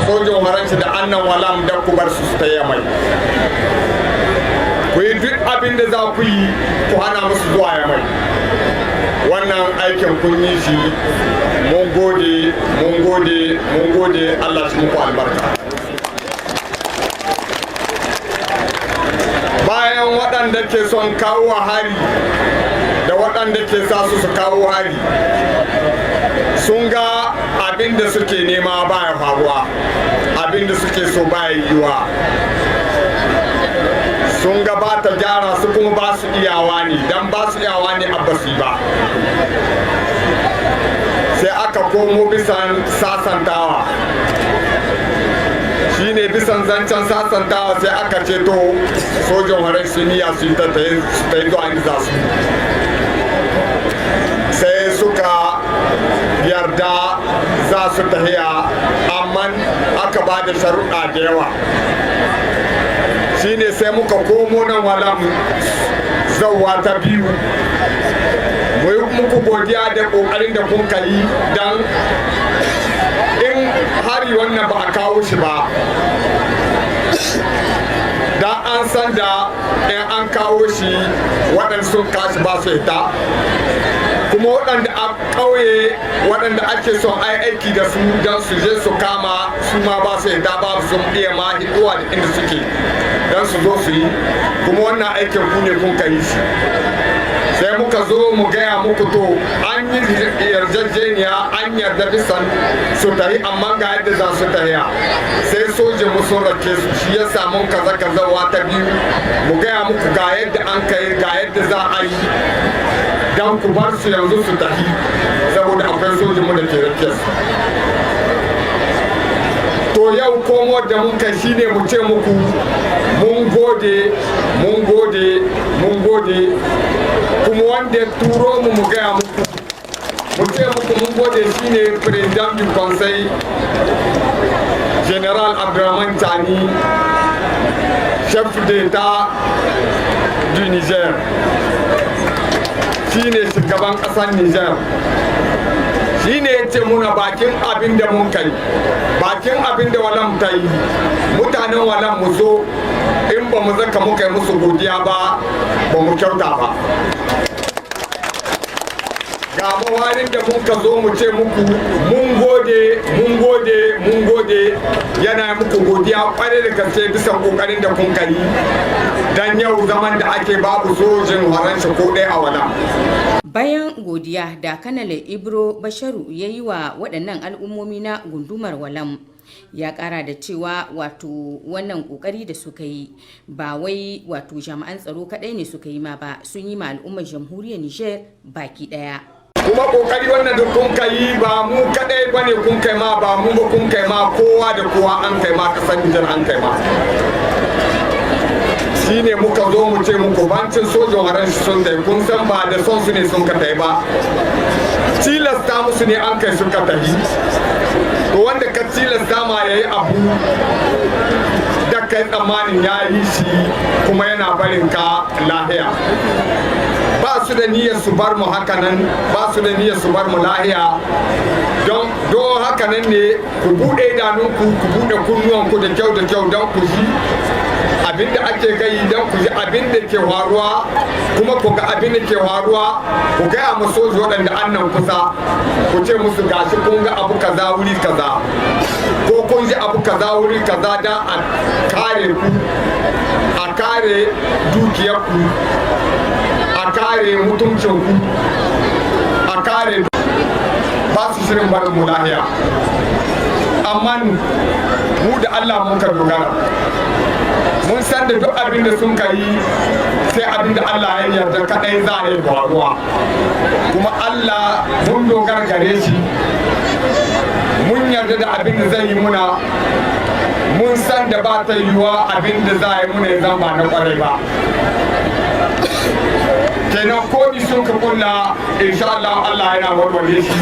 Sojin Faransa da annan Walam da ku bar su su ta Yamai. Ku yi duk abin da za ku yi ku hana musu zuwa Yamai. Wannan aikin kun yi shi, mun gode, mun gode, mun gode. Allah shi muku albarka. Bayan waɗanda ke son kawo hari da waɗanda ke sa su su kawo hari sun ga abin da suke nema baya faruwa, abin da suke so baya yiwuwa, sun ga ba ta gyara su, kuma ba su iyawa ne, don ba su iyawa ne abba su yi ba. Sai aka komo bisan sasantawa. Shine bisan zancen sasantawa sai aka ce to sojin horon su niyya su yi ta yi zuwa inda za su. Sai suka yarda za su tahiya, amma aka ba da sharuɗa da yawa. Shine sai muka komo nan Walam zauwa ta biyu mu yi muku godiya da ƙoƙarin da kun yi, don in hari wannan ba a kawo shi ba da an san da in an kawo shi, waɗanda sun kashi ba su hita, kuma waɗanda a ƙauye, waɗanda ake son ai aiki da su don su je su kama su ma, ba su hita, ba su iya ma hituwa da inda suke don su zo su yi. Kuma wannan aikin ku ne kun ka yi shi. Sai muka zo mu gaya muku, to an yi yarjejeniya, an yarda bisan su tahi, amma ga yadda za su tahiya, sai sojin mu sun rake su. Shi ya samu kaza kaza ta biyu mu gaya muku ga yadda an kai, ga yadda za a yi don ku bar su yanzu su tafi, saboda akwai sojin mu da ke rake su. To yau komo da mun kai shine mu ce muku mun gode, mun gode, mun gode. Kuma wanda ya turo mu mu gaya muku, mu ce muku mun gode, shine président du Conseil général, Abdourahamane Tiani, chef d'État du Niger, shine shugaban ƙasar Niger. Shine ya ce muna bakin abin da mun kai, bakin abin da Walam ta yi, mutanen Walam mu zo, in ba mu zaka muka yi musu godiya ba, ba mu kyauta ba. Ga mawarin da mun ka zo mu ce muku mun gode, mun gode, mun gode. Yana muku godiya kwarai da gaske bisa kokarin da kun kai, dan yau zaman da ake babu sojin Faransa ko ɗaya a Walam. Bayan godiya da Kanal Ibro Basharu ya yi wa waɗannan al'ummomi na gundumar Walam, ya ƙara da cewa wato wannan ƙoƙari da suka yi ba wai wato jami'an tsaro kaɗai ne suka yi ma ba, sun yi ma al'ummar Jamhuriyar Niger baki ɗaya. Kuma kokari wannan duk kun kai, ba mu kadai bane kun kai ma, ba mu ba kun kai ma, kowa da kowa an kai ma, kasar Nijar an kai ma. Shine muka zo mu ce muku bancin sojin haran sun dai, kun san ba da son su ne sun ka tai ba, tilasta musu ne an kai suka tafi. To wanda ka tilasta ma yayi abu da kai tsammanin ya yi shi kuma yana barin ka lahiya, ba su da niyyar su bar mu haka nan, ba su da niyyar su bar mu lahiya. Don haka nan ne ku buɗe idanunku, ku buɗe kunnuwanku da kyau da kyau don ku ji abinda ake gayi, don ku ji abin da ke faruwa, kuma ku ga abin da ke faruwa. Ku gaya ma soji waɗanda an nan kusa, ku ce musu gashi kun ga abu kaza wuri kaza, ko kun ji abu kaza wuri kaza, don a kare ku, a kare dukiyarku, a kare mutuncinku, a kare. Ba su shirin barin mu lahiya, amma mu da Allah muka dogara. Mun san da duk abin da sun ka yi, sai abin da Allah ya yarda kadai za a yi faruwa. Kuma Allah mun dogara gare shi, mun yarda da abin da zai yi muna. Mun san da ba ta yiwuwa abin da za a yi muna ya zama ba na kwarai ba. Kenan komi sun ka kulla, insha Allah, Allah yana warware shi.